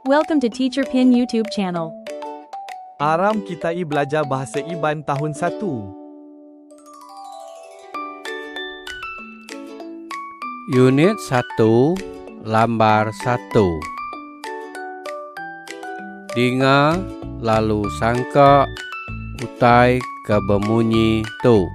Welcome to Teacher Pin YouTube channel. Aram kitai belajar Bahasa Iban Tahun satu. Unit satu Lambar satu. Dinga lalu sangka utai ke bemunyi tu.